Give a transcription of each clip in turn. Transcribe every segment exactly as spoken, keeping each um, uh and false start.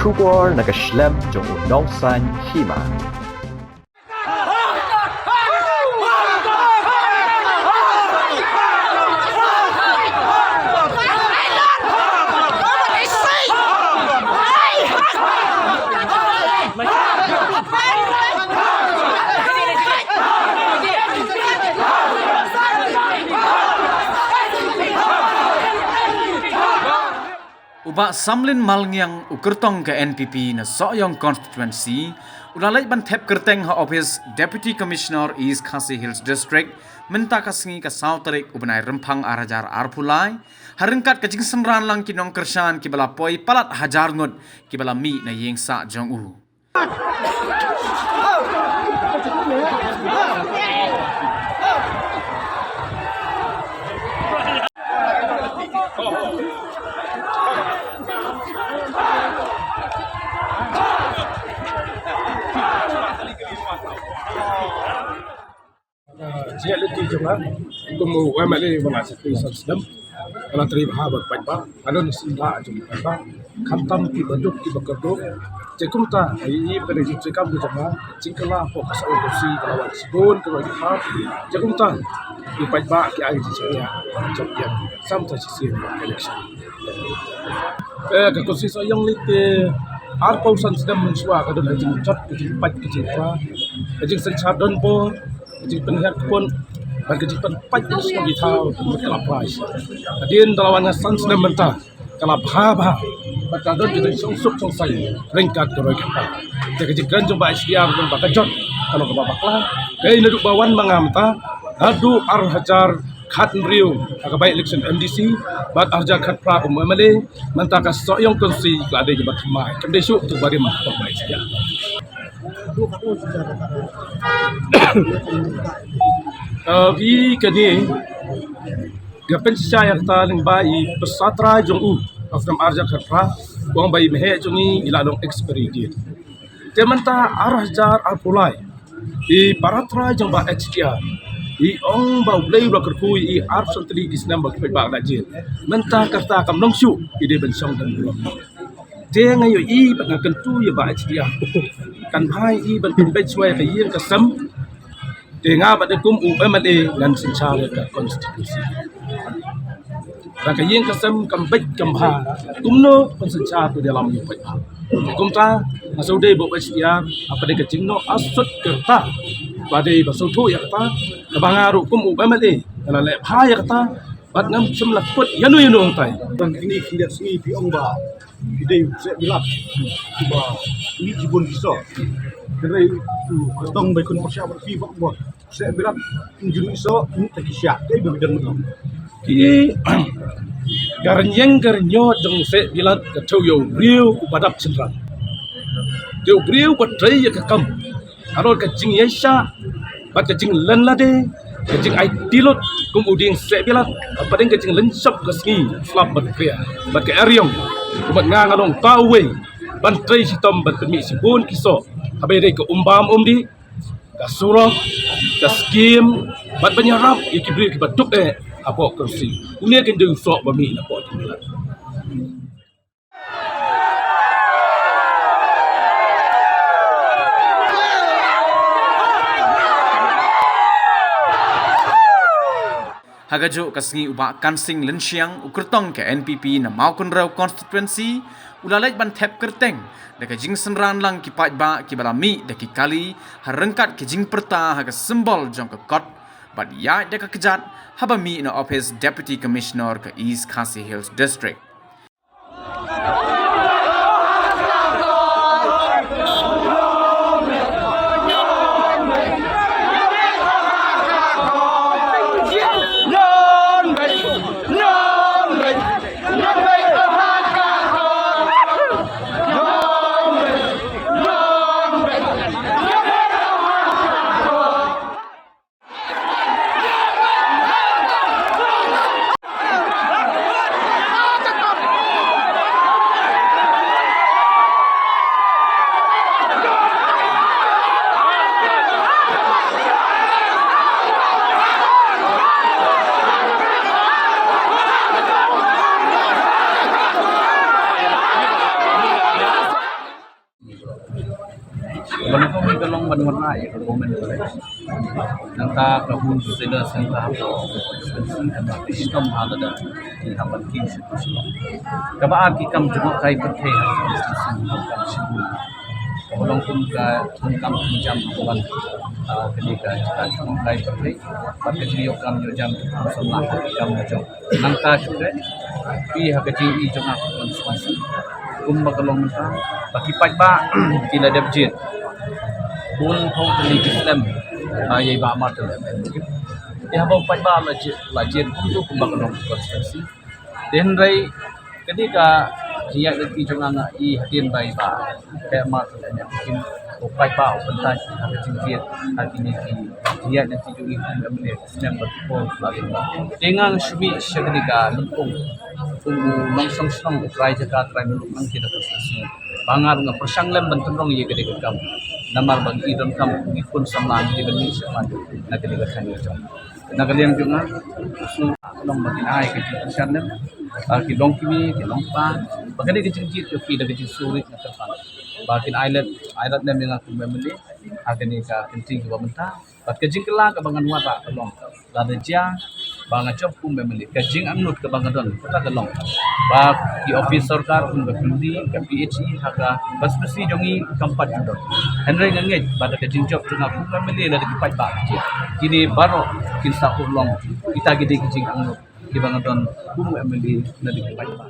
Khubor na ka shlem jong u Nongsaiñ Hima. U Bah Samlin Malngiang, u kyrtong ka N P P na Sohiong Constituency, u la leit ban thep kyrteng ha ophis Deputy Commissioner East Khasi Hills District mynta ka sngi ka saw tarik u bnai Rymphang ar hajar arphew lai, ha ryngkat ka jingsynran lang ki nongkyrshan kiba la poi palat hajar ngut kiba la mih na ïing sah jong u. Jia lynti jong nga kum u M L A ba nga sdang san snem, ka la trei bha bad paidbah, ka don sien la jong paidbah, khamtam kiba duk kiba kyrduh. Te kumta, i i ba ka dei jingtrei kam ka jong nga, jingkylla hapoh ka Sohiong Constituency ka la wan shibun ka roi ka par. Te kumta, i paidbah ki ai jingshaniah, jingshaniah, sam ta shisien election. Eh, ka Constituency Sohiong lei te arphew san snem mynshuwa ka don ka jingjot, ka jingpait, ka jingpra, ka jingsynshar donbor, ka jingpynhiar kput, bad ka jingpynpait ka jingsngew ithaw, ka la prai. Hadien da la wan nga san snem mynta, ka la bha bha, bad ka don ka jingsuk suk suk sai, ryngkat ka roi ka par. Te ka jingkren jong Bah H D R ba ka jot, ka long kaba bakla. Ka dei naduh ba wan ma nga mynta, naduh ar hajar khathynriew ha ka by election M D C, bad ar hajar khatphra kum M L A, mynta ka Sohiong Constituency ka la dei kaba thymmai, kam dei shuh tu barim ba bai sia. Ïa kane, nga pynshisha ïa kata lyngba i pisa trai jong u, ha snem ar hajar khatphra, u ong ba i meheh jong i i la long expiry date. Te mynta ar hajar arphew lai, i para trai jong Bah H D R, i ong ba U Blei u la kyrkhu ïa i arphew san tylli ki snem ba ki paidbah la jied. Mynta kata kam long shuh, i dei ban shong donbor. Te nga ïohi bad nga kyntu ïa Bah H D R, kan bha ïa i ban pynbeit shuwa ïa ka ïing ka sem. Te nga bad kum u M L A ngan synshar ïa ka constituency. Ba ka ïing ka sem kam beit kam bha, kumno kan synshar, to ïalam ïa u paidbah. Kumta nga shu dei ba u H D R, haba dei ka jingnoh asut ka rta, ba dei ba sngewthuh ïa kata, kaba nga ruh kum u M L A nga la leh bha ïa kata, bad ngam shym la kut ïano ïano hangtai. Tang kine khyndiat sngi phi ong ba phi dei u seh bilat ba mih shibun ki soh. Hynrei u kyrtong ba i khun pyrshah bad phi ba ong ba seh bilat, ym ju mih soh, mih tang ki shiah, kaei ba phi don mynta? Ki, ka rynïeng ka rynïot jong u seh bilat ka thew ïa u briew uba dap shynrang. Te u briew uba trei ïa ka kam, halor ka jingïaishah bad ka jinglen lade, ka jingaiti lut kum u dieng seh bilat, hapdeng ka jinglynshop ka sngi, slap bad kria bad ka eriong. Kumba nga nga long uta uwei ban trei shitom ban pynmih shibun ki soh, haba ïadei ka um bam um dih, ka surok, ka skim, bad ban ïarap ïa ki briew kiba duk eh hapoh ka constituency. Une kan dei u soh ba mih napoh jingbilat. Ha kajuh ka sngi u Bah Kansing Lynshiang, u kyrtong ka N P P na Mawkynrew constituency, u la leit ban thep kyrteng da ka jingsynran lang ki paidbah kiba la mih da ki kali, ha ryngkat ki jingpyrta ha ka symbol jong ka kot, bad ïaid da ka kjat haba mih na ophis Deputy Commissioner ka East Khasi Hills District. Kane ka long ban wanrah ïa ka Government College. Nangta ka hun sila sangta ha ka constituency, ka ba ki shitom ha lada ki ha ban king shi ku Shillong. Kaba ar ki kam jngohkai pyrthei ha ka constituency, ha ka kam shi ku. Kaba long kum ka kum kam kum jam ha ka ban, ah, kane ka jaka jngohkai pyrthei. Bad ka jingïoh kam ïoh jam jong ki khun samla ha ki kam la jong. Nangta shu dei phi ha ka jingïohi jong nga kum u constituency, kumba ka long mynta, ba ki paidbah ki la dep jied bun phew tylli ki snem, ah, ïa i Bah Martin. Te haba u paidbah la jied, la jied kumto kumba ka long constituency. Te hynrei kane ka jingïaid lynti jong nga, nga i hadien ba i Bah Martin, u paidbah u pynthait ha ka jingjied ha kine ki jingïaid lynti jong ngi kum u M L A snem ba ki por la dei. Te nga shu mih sha kane ka lympung kum u nongshong shnong, u trai jaka, trai muluk nangta na constituency. Ba nga ruh nga pyrshang lem ban tynrong ïa kane ka kam. Namar ba ngi donkam, ngi khun samla, ngi dei ban mih sha khmat na kane ka thaiñ ka jong. Na ka liang jong nga, shu long ba kin ai ka jingkyrshan lem, ah, ki long kmie, ki long kpa, ba kane ka jingjied jong ki da ka jingsngewrit nga kyrpad ba kin ai lem, ai lem ïa nga kum u M L A ha kane ka kynti kaba mynta. Bad ka jingkylla kaba ngan wanrah ka long, lada jia ba nga jop kum u M L A, ka jingangnud kaba nga don kata ka long ba ki ophis sorkar kumba ka P H E, ka P H E ha ka constituency jong ngi kam pat ju don. Hynrei nga ngeit ba da ka jingjop jong nga kum u M L A lada ki paidbah ki jied, kine baroh kin sa urlong. Kita ki dei ki jingangnud kiba nga don kum u M L A lada ki paidbah.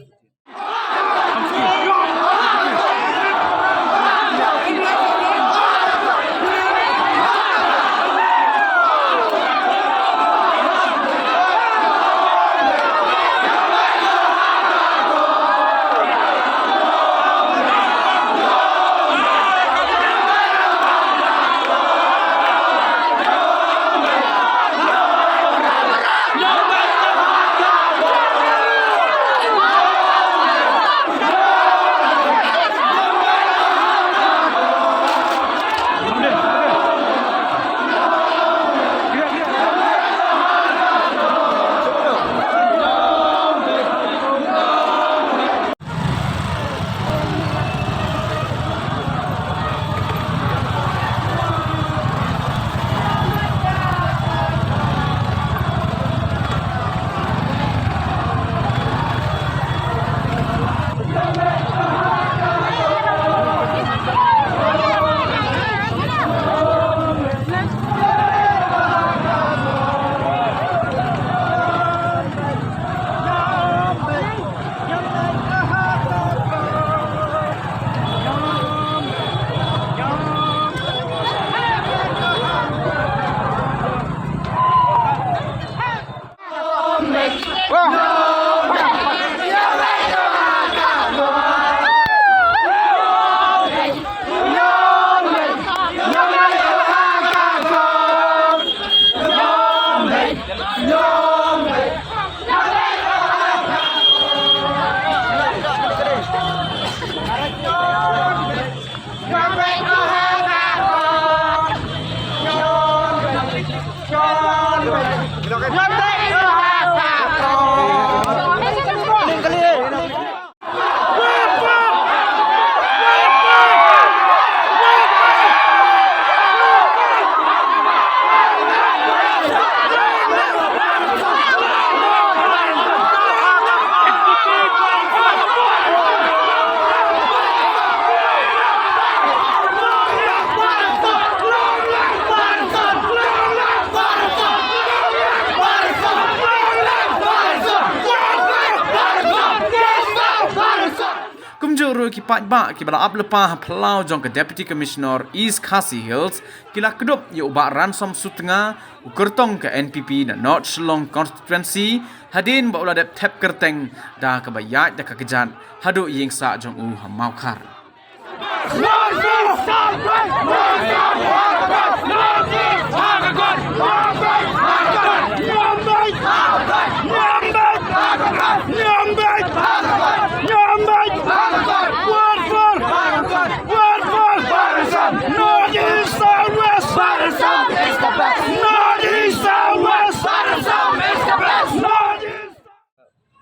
Kumjuh ruh ki paidbah kiba la ap lypa ha phyllaw jong ka Deputy Commissioner East Khasi Hills ki la kdup ïa u Bah Ransom Sutnga, u kyrtong ka N P P na North Shillong Constituency, hadien ba u la dep thep kyrteng da kaba ïaid da ka kjat haduh ïing sah jong u ha Mawkhar.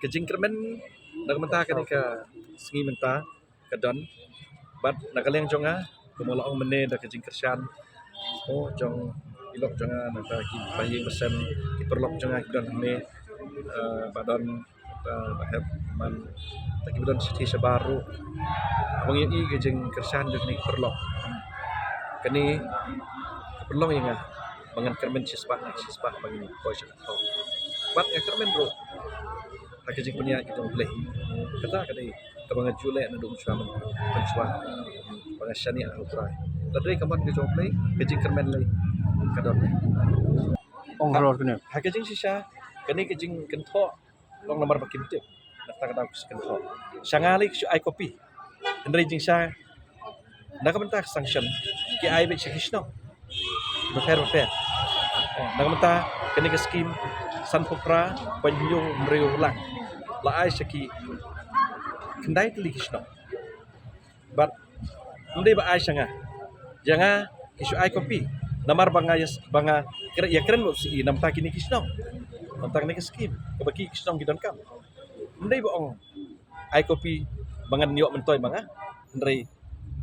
Ka jingkyrmen na ka mynta kane ka sngi mynta ka don, bad na ka liang jong nga Mo la ong mynne da ka jingkyrshan, mo, jong i lok jong nga, nangta ki bahaïing bahasem, ki paralok jong nga ki don hangne, eh, ba don, eh, ba hep man, ta ki ba don shithi shabar ruh. Haba ngi ïohi ka jingkyrshan jong kine ki paralok, kane ka pynlong ïa nga ba ngan kyrmen shispah, shispah ba ngin poi sha ka thong. Bad nga kyrmen ruh ha ka jingpynïaid ka jong U Blei. Kata ka dei kaba nga ju leh naduh mynshuwa, mynshuwa ba nga shaniah ha U Trai. Lada dei ka mon ka jong U Blei, ka jingkyrmen lei ka don. Ong halor kane. Ha ka jingshisha, kane ka jingkynthoh long namar ba kim tip. Nangta ka daw ki sa kynthoh. Sha nga lei ki shu ai copy. Hynrei jingshisha na ka bynta ka sanction ki ai beit sha ki shnong bapher bapher. Na ka bynta kane ka skim sanphew phra point hynñiew hynriew lak la ai sha ki khyndai tylli ki shnong. Bad ym dei ba ai sha nga, ïa nga ki shu ai copy namar ba nga ïa, ba nga kren, ïa kren bad u C E namar kine ki shnong, namar kane ka skim kaba ki, ki shnong ki donkam. Ym dei ba ong ai copy ba ngan ïoh myntoi ma nga. Hynrei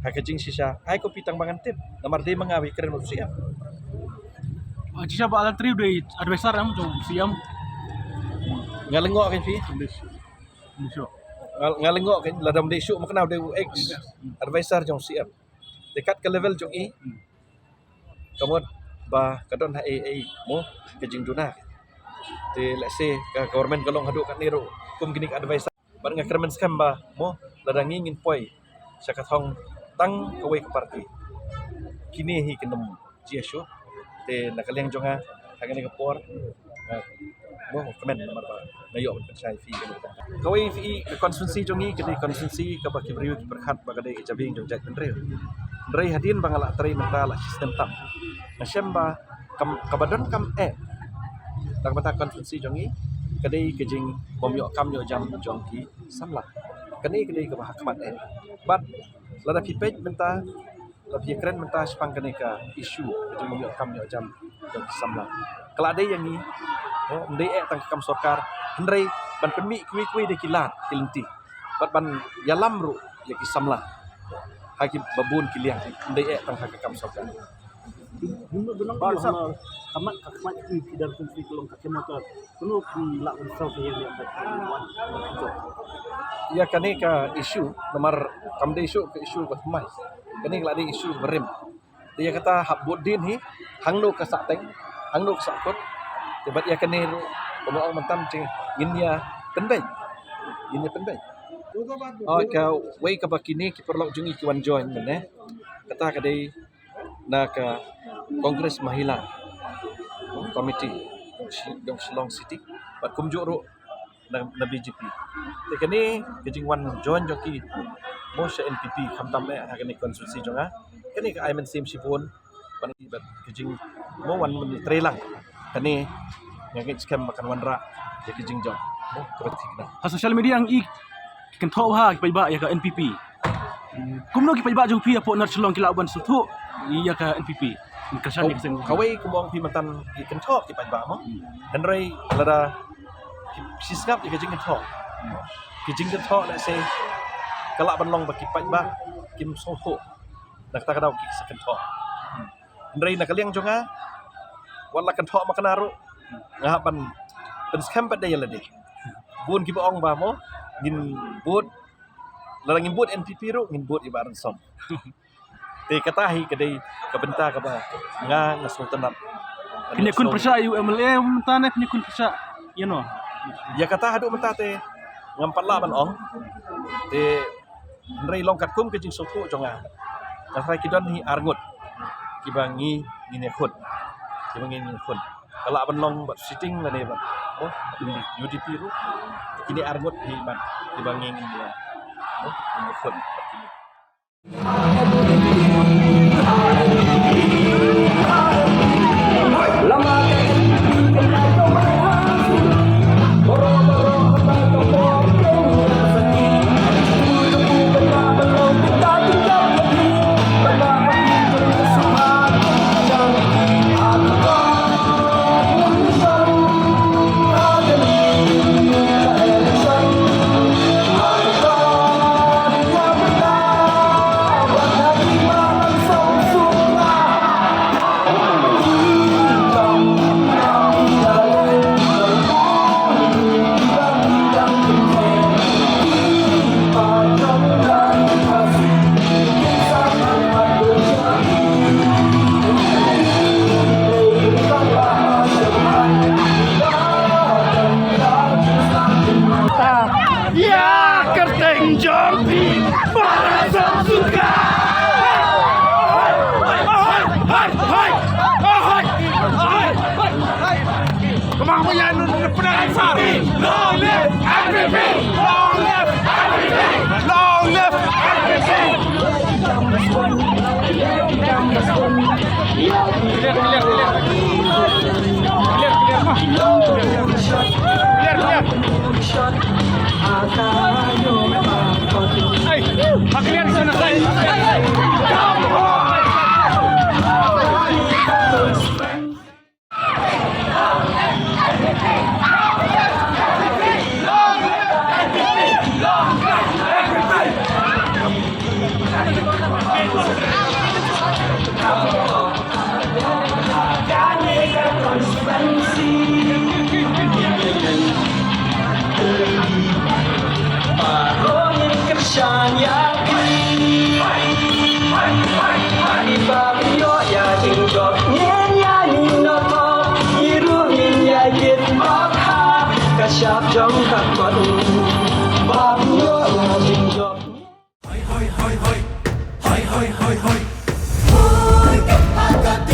ha ka jingshisha ai copy tang ba ngan tip namar dei ma nga ba ïa kren bad u C M. Ah, shisha ba Alan Trio dei advisor em jong u C M. Nga lyngngoh kein phi. Nga, nga lyngngoh kein, lada ym dei shuh ma kane u dei u ex advisor jong u C M. Te kat ka level jong i, ka mut ba ka don ha ei ei mo ka jingduna. Te lehse ka government ka long haduh katne ruh kum kine ki advisor. Bad nga kyrmen skhem ba mo lada ngi ngin poi sha ka thong tang kawei ka party, kine hi kin ym jia shuh. Te na ka liang jong nga ha kane ka por, nga, mo, kmen namar ba nga ïoh ban pynshai phi kane ka. Kawei phi, ka constituency jong ngi ka dei constituency kaba ki briew ki pyrkhat ba ka dei ka jabieng jong jaitbynriew. Hynrei hadien ba nga la trei mynta la shi snem tam, nga shem ba kam, kaba donkam eh na ka bynta constituency jong ngi ka dei ka jingbym ïoh kam ïoh jam jong ki samla. Kane ka dei kaba ha khmat eh. Bad lada phi peit mynta, lada phi kren mynta shaphang kane ka issue ka jingbym ïoh kam ïoh jam jong ki samla, ka la dei ïa ngi, eh, ym dei eh tang ka kam sorkar, hynrei ban pynmih kiwei kiwei de ki lad ki lynti bad ban ïalam ruh ïa ki samla ha kiba bun ki liang, ym dei eh tang ha ka kam sorkar. Ba ka mat, ka mat ki, ki dar kun ki long ka kemo ta. Kano ki lah ban saw ka ïa ka wan. Ïa kane ka issue namar kam dei issue ka issue ka thymmai. Kane ka la dei issue barim. Te ïa kata hap bud dien hi hangno ka sah teng, hangno ka sah kut. Te bad ïa kane ruh ba nga ong mynta jing ngin ïa pynbeit. Ngin ïa pynbeit. Oi, kawei kaba kine ki paralok jong ngi ki wan join mynne, kata ka dei na ka Congress Mahila Committee jong Shi-, jong Shillong City bad kumjuh ruh na, na B J P. Te kane ka jingwan join jong ki mo sha N P P khamtam eh ha kane constituency jong nga, kane ka ai mynsiem shibun. Ban, ban ka jing mo wan myntrei lang kane, nga ngeit skhem ba kan wanrah ïa ka jingjop mo kaba thikna. Ha social media ngi i ki kynthoh ha ki paidbah ïa ka N P P. Kumno ki paidbah jong phi hapoh North Shillong ki lah ban sngewthuh ïa ka N P P? Ka shan ïa ka seng. Kawei kumba ong phi mynta ki kynthoh ki paidbah mo. Hynrei lada ki sngap ïa ka jingkynthoh, ki jingkynthoh lehse ka lah ban long ba ki paidbah kim sngewthuh. Na kata ka daw ki sa kynthoh. Hynrei na ka liang jong nga, wat la kynthoh ma kane ruh, nga hap ban pynskhem pat da ïa lade. Bun kiba ong ba mo ngin bud, lada ngin bud N P P ruh ngin bud ïa Bah Ransom. Te kata hi ka dei ka bynta kaba nga, nga sngewtynnat. Phin ïakhun pyrshah ïa u M L A mynta ne phin ïakhun pyrshah ïa no? Ïa kata haduh mynta te ngam pat lah ban ong. Te hynrei long katkum ka jingsngewthuh jong nga, nga tharai ki don hi ar ngut kiba ngi ngin ïakhun, kiba ngi ngin ïakhun. Ka lah ban long bad sitting lane bad, oh, U D P ruh. Kine ar ngut hi bad kiba ngi ngin ïa, oh, ngin ïakhun. Clear, clear, clear. Clear, clear, ma. Clear, clear. Ai, ha clear sana, ai, ai, ai. Shap jong ka kot. Bam yo la jing jok. Hoi, hoi, hoi, hoi. Hoi, hoi, hoi, hoi. Hoi, ka pa ka T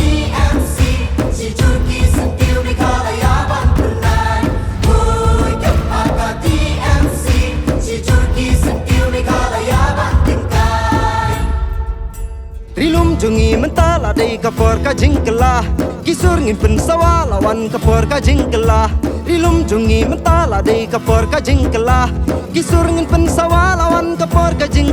M C. Shi jur ki syntiew Meghalaya ban pynai. Hoi, ka pa ka T M C. Shi jur ki syntiew Meghalaya ban pynkai. Ri lum jong ngi mynta la dei ka por ka jingkylla. Ki sur ngin pynsawa la wan ka por ka jingkylla. Ri lum jong ngi mynta la dei ka por ka jingkylla. Ki sur ngin pynsawa la wan ka por ka jingkylla.